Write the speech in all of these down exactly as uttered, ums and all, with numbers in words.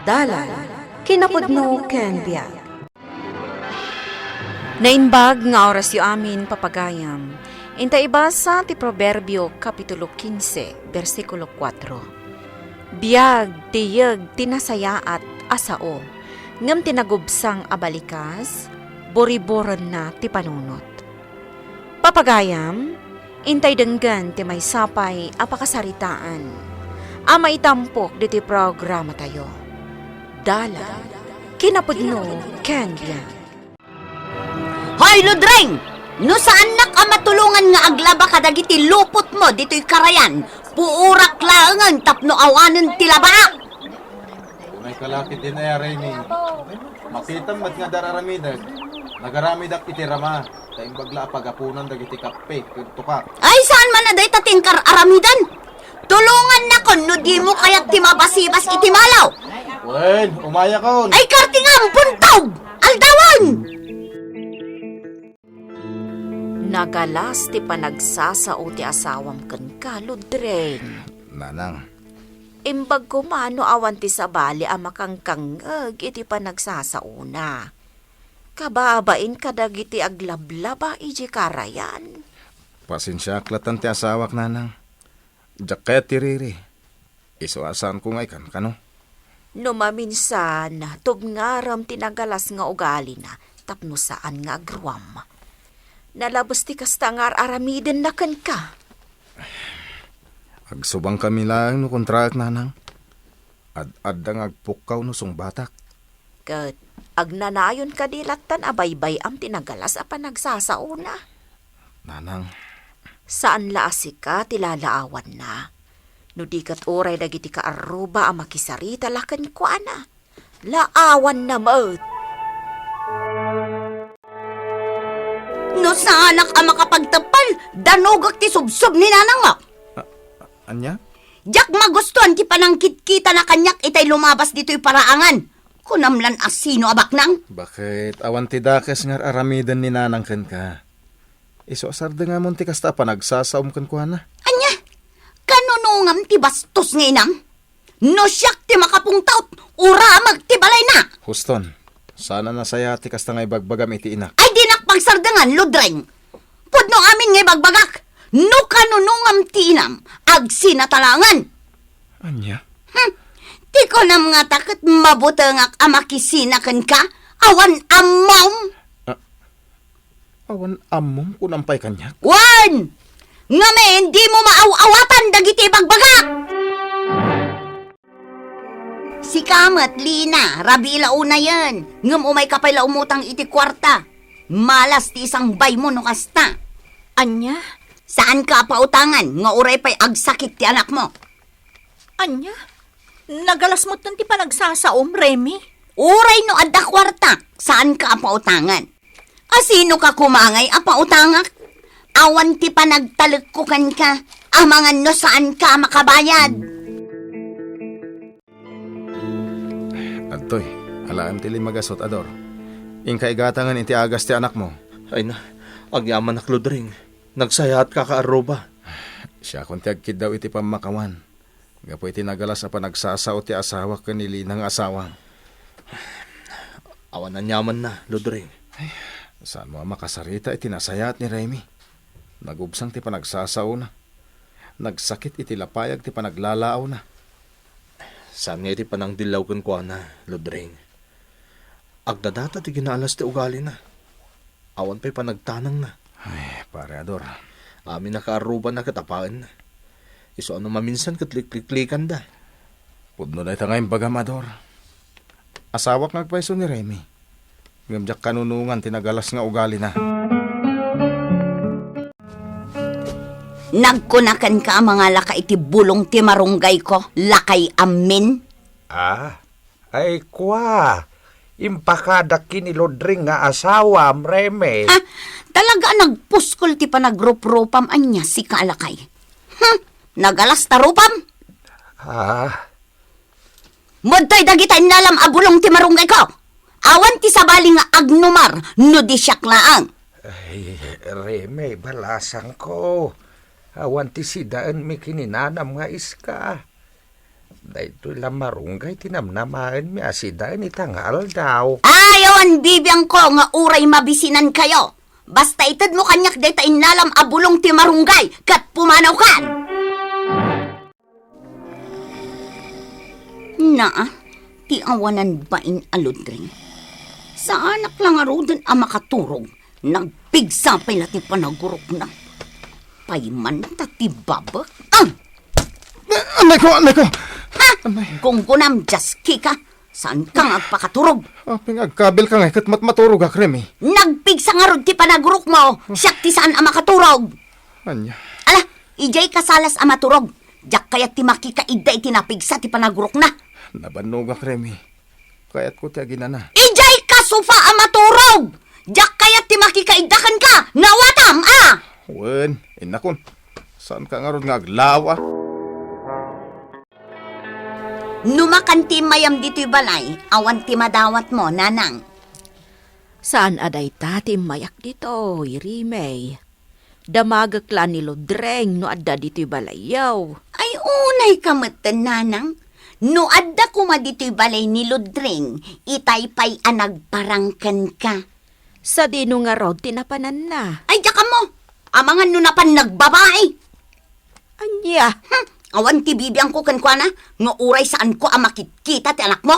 Dalan, kinapudno ken biag. Naimbag nga orasyo amin, papagayam. Inta ibasa ti Proverbio, Kapitulo kinse, bersikulo kuatro. Biag ti yeg ti nasayaat a sao, ngem ti nagubsang a balikas, buriburenna ti panunot. Papagayam, intay denggen ti maysa pay a pakasaritaan a maitampok ditoy programatayo. Dalan, kinapudno, ken biag. Hoy, Ludreng! No saannak a matulongan nga aglaba kadagiti lupotmo ditoy karayan, puorak laengen tapno awanen ti labaak! Unay kalaki din aya, Remy. Makitam met nga dar-aramidek. Nagaramidak iti rama, ta imbag la a pagapunan dagiti kappe ken tukak. Ay, saan man a dayta ti inkar-aramidan? Tulongannakon no dimo kayat ti mabasibas iti malaw. Wen, umayakon. Ay, kartingam, buntog! Aldawan! Nagalas ti panagsasao ti asawam kenka, Ludreng. Nanang. Imbag koma no awan ti sabali a makangkangngeg iti panagsasaona. Kababain kadagiti aglablaba idiay karayan. Pasensiaak latan ti asawak, Nanang. Diak kayat ti riri. Isu a saanko nga ikan kano. No maminsan, tubngarem ti nagalas nga ugalina tapno saan nga agruam. Nalabes ti kasta nga ar-aramidenna kenka. Agsubangkami laeng no kontraek, Nanang. Ad-adda nga agpukkaw no sungbatak. Ket agnanayon kadi lattan a baybay-am ti nagalas a panagsasaona? Nanang. Saan la a sika ti lalaawanna. No di ket uray dagiti kaarruba a makisarita la kenkuana, laawanna met. No saanak a makapagteppel, danogek ti subsob ni nanangak. A-, a-, ania? Diak magustuan ti panangkitkitana kaniak itay lumabas ditoy paraangan. Kunam lan a sino a baknang? Baket awan ti dakes nga ar-aramiden ni nanang kenka. Isu a sardengamon ti kasta a panagsasaom kenkuana. Ania? Kanunongam ti bastos nga inam? No siak ti makapungtot, uramek ti balayna! Huston, saan a nasayaat ti kasta nga ibagbagam iti inak. Ay, dinak pagsardengan, Ludreng! Pudno amin nga ibagbagak, no kanunongam ti inam, agsinatalangan! Ania? Hmm, ti kunam ngata ket mabutengak a makisina kenka, awan ammom! A-, awan ammom, kunam pay kaniak? Wen! Ngamin, dimo maaw-awatan dagiti ibagbagak! Sika met, Lina, rabii la unayen, ngem umayka pay la umutang iti kuarta. Malas ti isangbaymo no kasta. Ania? Saanka a pautangan nga uray pay agsakit ti anakmo. Ania? Nagalas metten ti panagsasaom, Remy? Uray no adda kuartak, saanka a pautangan. A sinoka koma ngay a pautangak? Awan ti panagtalekko kenka, amangan no saanka a makabayad. Adtoy, alaem ti limmagasut, Ador. Inka igatangen iti agas ti anakmo. Ay na, agyamanak, Ludring. Nagsayaatka a kaarruba. Siakon ti agkiddaw iti pammakawan. Gapu iti nagalas a panagsasao ti asawak ken ni Lina nga asawam. Awan aniamanna, Ludring. Ay, saanmo a makasarita iti nasayaat ni Remy. Nagubsang ti panagsasaona. Nagsakit iti lapayag ti panaglalaawna. Saan nga iti panangdillaw kenkuana, Ludring. Agdadata ti kinaalas ti ugalina. Awan pay panagtanangna. Ay, pare Ador. Amin a kaarrubana ket apaenna. Isu a no maminsan ket likliklikanda. Pudno dayta nga imbagam, Ador. Asawak nga agpayso ni Remy. Ngem diak kanunongan ti nagalas nga ugalina. Nagkuna kenka a mangalaka iti bulong ti marunggayko, lakay Amin? Ah, ay kua, impakadak ken ni Ludring nga asawam, Remy. Ha? Talaga a nagpuskol ti panagruprupam ania, sika a lakay? Hmm? Nagalas ta rupam? Ah, Madtoy dagita innalam a bulong ti marunggayko. Awan ti sabali nga agnumar no di siak laeng. Ay, Remy, balasangko. Awan ti sidaenmi ken ni nanam nga iska. Daytoy la marunggay ti namnamaenmi a sidaen ita nga aldaw. Ay, awan bibiangko nga uray mabisinankayo. Basta itedmo kaniak dayta innalam a bulong ti marunggay ket pumanawkan. Naa, ti awanan bain a ludring. Saanak la ngaruden a makaturog. Nagpigsa pay la ti panagurokna. Paymanta ti babek. Ah! Anay ko, anay ko! Ha? Anay. Gunggunam, Jaskika. Saanka nga agpakaturog? Apay nga agkabilka ngay ket matmaturogak, Remy? Nagpigsa ngarud ti panagurokmo. Siak ti saan a makaturog. Ania? Ala, idiay ka salas a maturog. Diak kayat ti makikaidda iti napigsa ti panagurokna. Nabannogak, Remy. Kayatko ti aginana. Idiay ka sofa a maturog! Diak kayat ti makikaidda kenka! Nawatam, a! Wen, innakon. Saanka ngarud nga aglawa? No makan ti immayam ditoy balay, awan ti madawatmo, nanang. Saan a dayta ti immayak ditoy, Remy. Damagek la ni Ludring no adda ditoy balayyo. Ay, unayka metten, nanang. No adda koma ditoy balay ni Ludring, itay pay a nagparang kenka. Sadino ngarud ti napananna? Ay, diak ammo. Amangan no napan nagbabai. Ania? Hmm, awan ti bibiangko kenkuana nga uray saanko a makitkita ti anakmo.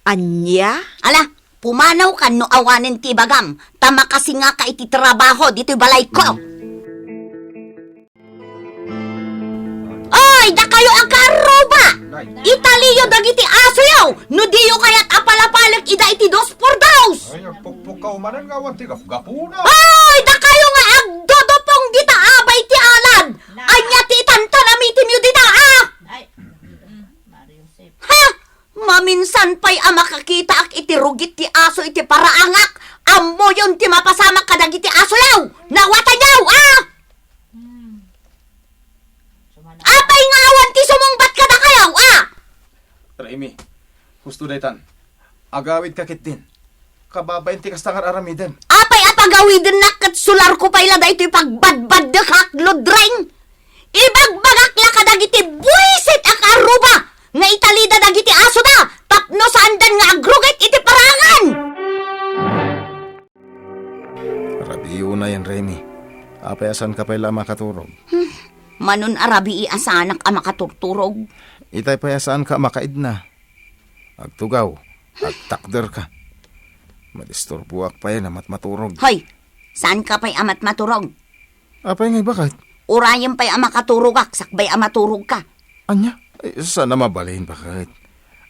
Ania? Ala, pumanawkan no awanen ti ibagam, ta makasingaka iti trabaho ditoy balayko. Oy, dakayo a kaarruba! Italiyo dagiti asoyo, no diyo kayat a palapalek ida iti dos por dos! Ay, agpukpukkaw manen nga awan ti gapgapuna. Oy, dakayo nga agdodopong dita abay ti alad! Ania ti itantanamitimyo dita, a? Ay, mm, Mario Joseph. Ha? Maminsan pay a makakitaak iti rugit ti aso iti paraangak, ammoyon ti mapasamak kadagiti asoyo! Nawatanyo, a? Hmm. Apay nga awan ti sumungbat kadakayo, a? Remy, husto daytan. Agawidka ketdin. Kababain ti kasta nga ar-aramidem. Apay a pagawidennak ket sularko pay la daytoy pagbadbaddekak, Ludring? Ibagbagak la kadagiti buisit a kaarruba nga italida dagiti asoda tapno saandan nga agrugit iti paraangan. Rabiiyo nayen, Remy. Apay a saanka pay la a makaturog? Hmm. Manon a rabii a saanak a makaturturog. Itay pay a saanka a makaidna. Agtugaw, agtakderka. Madisturboak pay a matmaturog. Hoy! Saanka pay a matmaturog? Apay nga ibakat? Urayem pay a makaturogak, sakbay a maturogka. Ania? Ay, saan a mabalin, baket?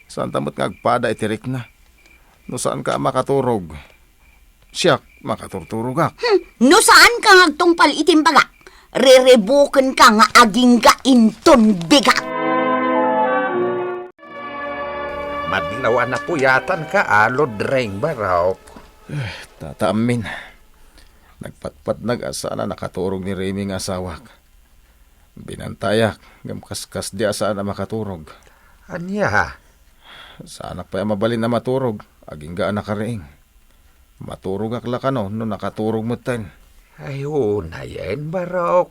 Saanta met nga agpada iti rikna? No saanka a makaturog, siak, makaturturogak. Hmm, no saanka nga agtungpal iti imbagak, riribukenka nga agingga inton bigak. Madlaw a napuyatanka, a Ludring, barok. Eh, Tata Amin, nagpatpatnag a saan a nakaturog ni Remy nga asawak. Binantayak, ngem kaskasdi a saan a makaturog. Ania? Saanak pay a mabalin a maturog, agingga a nakariing. Maturogak la kano no nakaturog metten. Ay, unayen, barok.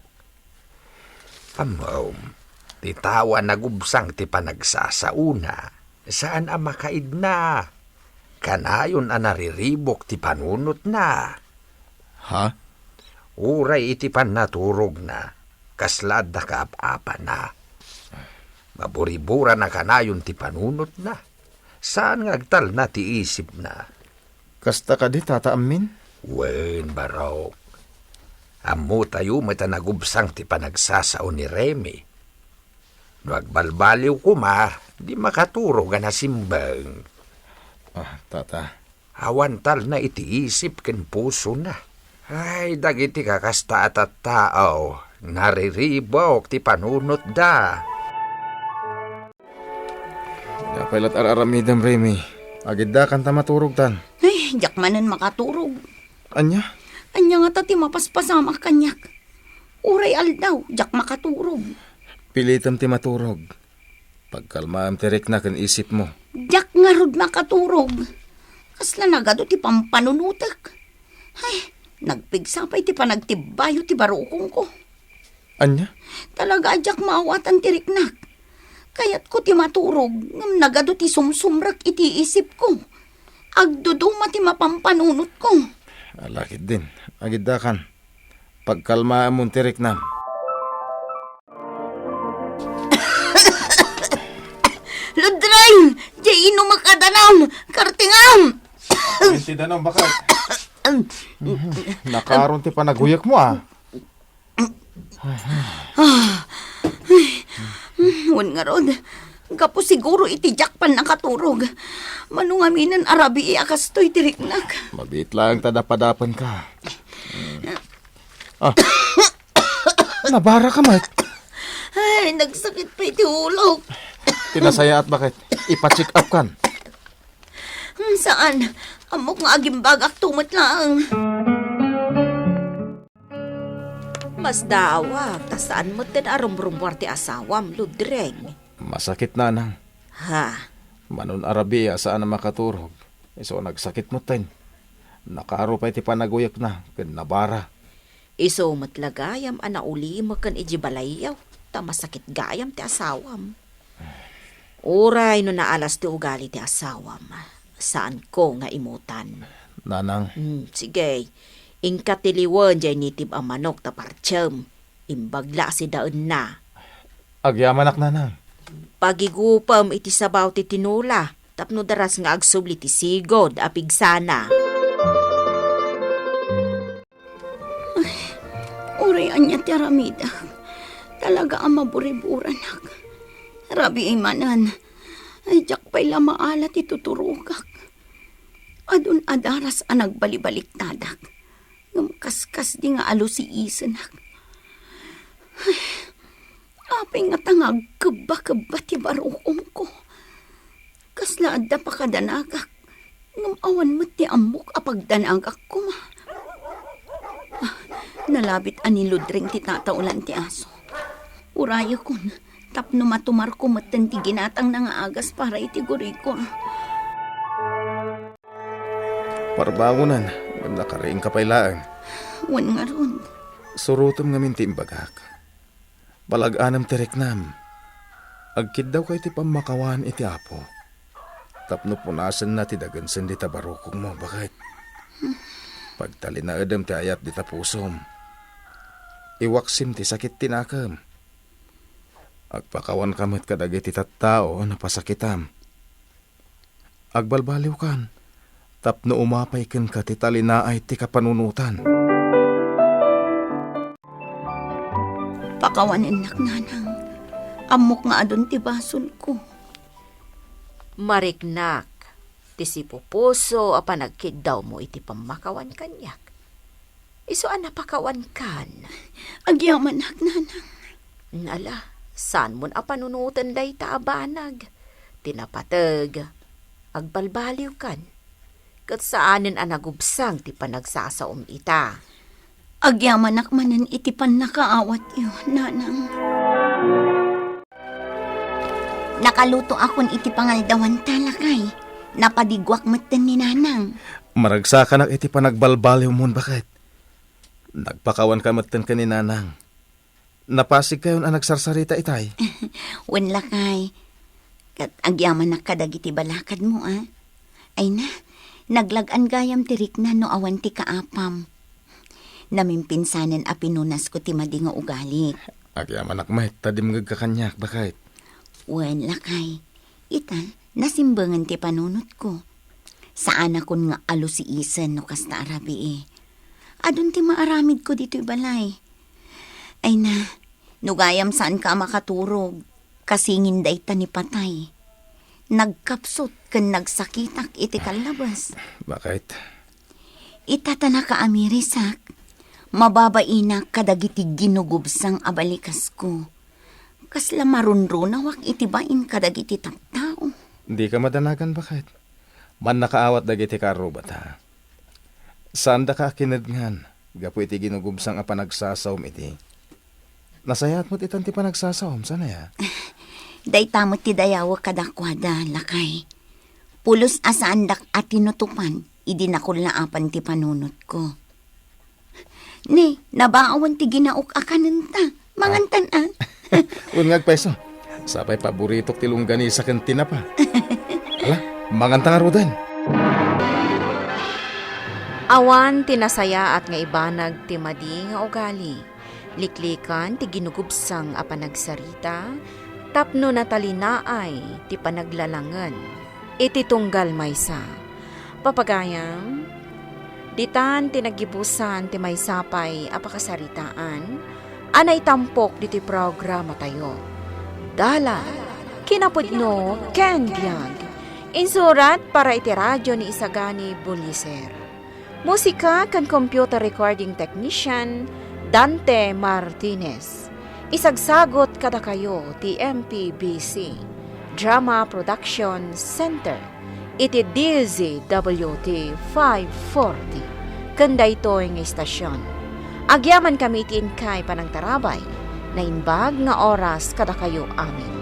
Ammom, ti tao a nagubsang ti panagsasaona, saan a makaidna. Kanayon a nariribuk ti panunotna. Ha? Uray iti pannaturogna, kasla adda kaap-apana. Maburiburana kanayon ti panunotna. Saan nga agtalna ti isipna. Kasta kadi, Tata Amin? Wen, barok. Ammotayo met a nagubsang ti panagsasao ni Remy. No agbalbaliw koma, di makaturog a nasimbeng. Ah, Tata. Awan talna iti isip ken pusona. Ay, dagiti kakasta a tattao, nariribuk ti panunotda. Apay lat ar-aramidem, Remy? Agiddakan ta maturogtan. Ay, diak manen makaturog. Ania? Ania ngata ti mapaspasamak kaniak? Uray aldaw, diak makaturog. Pilitem ti maturog. Pagkalmaem ti rikna ken isipmo. Diak ngarud makaturog. Kasla nagadu ti pampanunotek. Ay, nagpigsa pay ti panagtibbayo ti barukongko. Ania? Talaga a diak maawatan ti riknak. Kayatko ti maturog, ngem nagadu ti sumsumrek iti isipko. Agduduma ti mapampanunotko. Ala ketdin, agiddakan. Pagkalmaem mon ti riknam. Ludreng! Diay inumek a danum! Kartingam! Ay, ti danum, bakit? Nakaron ti panaguyekmo, ah. Wen ngarud, gapu siguro iti diak pannakaturog. Mano ngaminen a rabii a kastoy ti riknak. Mabiit laeng ta dapadapenka. Ah. Nabaraka met. Ay, nagsakit pay ti ulok. Ti nasayaat, bakit? Ipa-check up kan. Hmm, saan? Ammok nga agimbagakto met laeng. Masdaawak, ta saan metten a rumrummuar ti asawam, Ludreng. Masakit, nanang. Ha? Mano a rabii a saan a makaturog. Isu a nagsakit metten. Nakaro pay ti panaguyekna ken nabara. Isu met la gayam a naulimeken idiay balayyo, ta masakit gayam ti asawam. Uray no naalas ti ugali ti asawam, saanko nga imutan. Nanang. Hmm, sige. Inka ti liwen diay nitib a manok ta partsem. Imbag la a sidaenna. Agyamanak, nanang. Pagigupem iti sabaw ti tinola tapno daras nga agsubli ti sigud a pigsana. Ay, uray ania ti aramidek. Talaga a maburiburanak. Rabii manen. Ay, diak pay la maala ti tuturogak. Adun a daras a nagbalibaliktadek. Ngem kaskasdi nga alusiisenak. Ay, apay ngata nga agkebba-kebba ti barukongko? Kasla adda pakadanagak, ngem awan met ti ammok a pagdanagak koma. Ah, nalabit a ni Ludreng ti tataolan ti aso. Urayekon, tapno matumarko metten ti ginatangna nga agas para iti gurigor. Parbangonen, ngem nakariingka pay laeng. Wen ngarud. Surotem ngamin ti imbagak. Palag-anem ti riknam. Agkiddawka iti pammakawan iti Apo. Tapno punasenna ti dagensen dita barukongmo, baket. Pagtalinaedem ti ayat dita pusom. Iwaksim ti sakit ti nakem. Agpakawanka met kadagiti tattao a napasakitam. Agbalbaliwkan, tapno umapay kenka ti talinaay ti kapanunotan. Pakawanennak, nanang. Ammok nga adun ti basolko. Mariknak, ti sipupuso a panagkiddawmo iti pammakawan kaniak. Isu a napakawankan. Agyamanak, nanang. Ala, saanmon a panunoten dayta a banag. Ti napateg, agbalbaliwkan. Ket saanen a nagubsang ti panagsasaom ita. Agyamanak manen iti pannakaawatyo, nanang. Nakalutoakon iti pangaldawan ta, lakay. Napadiguak metten ni nanang. Maragsakanak iti panagbalbaliwmon, baket. Nagpakawanka metten ken ni nanang. Napasigkayon a nagsarsarita itay? Wen, lakay. Ket agyamanak kadagiti balakadmo, a. Ay na, naglag-an gayam ti rikna no awan ti kaapam. Namimpinsanen a pinunasko ti madi nga ugalik. Agyamanak met ta dimngegka kaniak, baket. Wen, lakay. Ita, nasimbengen ti panunotko. Saanakon nga alusiisen no kasta a rabii. Adun ti maaramidko ditoy balay. Ay na, no gayam saanka a makaturog, kasingin dayta ni patay. Nagkapsut ken nagsakitak iti kallabas. Baket? Ita ta nakaamirisak, mababainak kadagiti ginugubsang a balikasko. Kasla marunrunawak iti bain kadagiti tattao. Dika madanagan, baket. Mannakaawat dagiti kaarrubata. Saandaka a kinedngan gapu iti ginugubsang a panagsasaom iti. Nasayaat met itan ti panagsasaom, saan aya? Dayta met ti dayawek kadakuada, lakay. Pulos a saandak a tinutupan idi nakullaapan ti panunotko. Ne, nabaawan ti ginaok a kanenta. Mangantan, a. Wen nga agpayso. Sapay paboritok ti longganisa ken tinapa. Ala, manganta ngaruden. Awan ti nasayaat nga ibanag ti madi nga ugali. Liklikan ti ginugubsang a panagsarita tapno natalinaay ti panaglalangen iti tunggal maysa. Papagayam, ditan ti naggibusan ti maysa pay a pakasaritaan a naitampok ditoy programatayo. Dalan, kinapudno, ken biag. Insurat para iti radio ni Isagani Buliser. Musika ken computer recording technician, Dante Martinez. Isagsagot kadakayo ti M P B C Drama Production Center iti D Z W T five forty. Ken daytoy nga istasyon, agyamankami iti inkay panangtarabay. Naimbag nga oras kadakayo amin.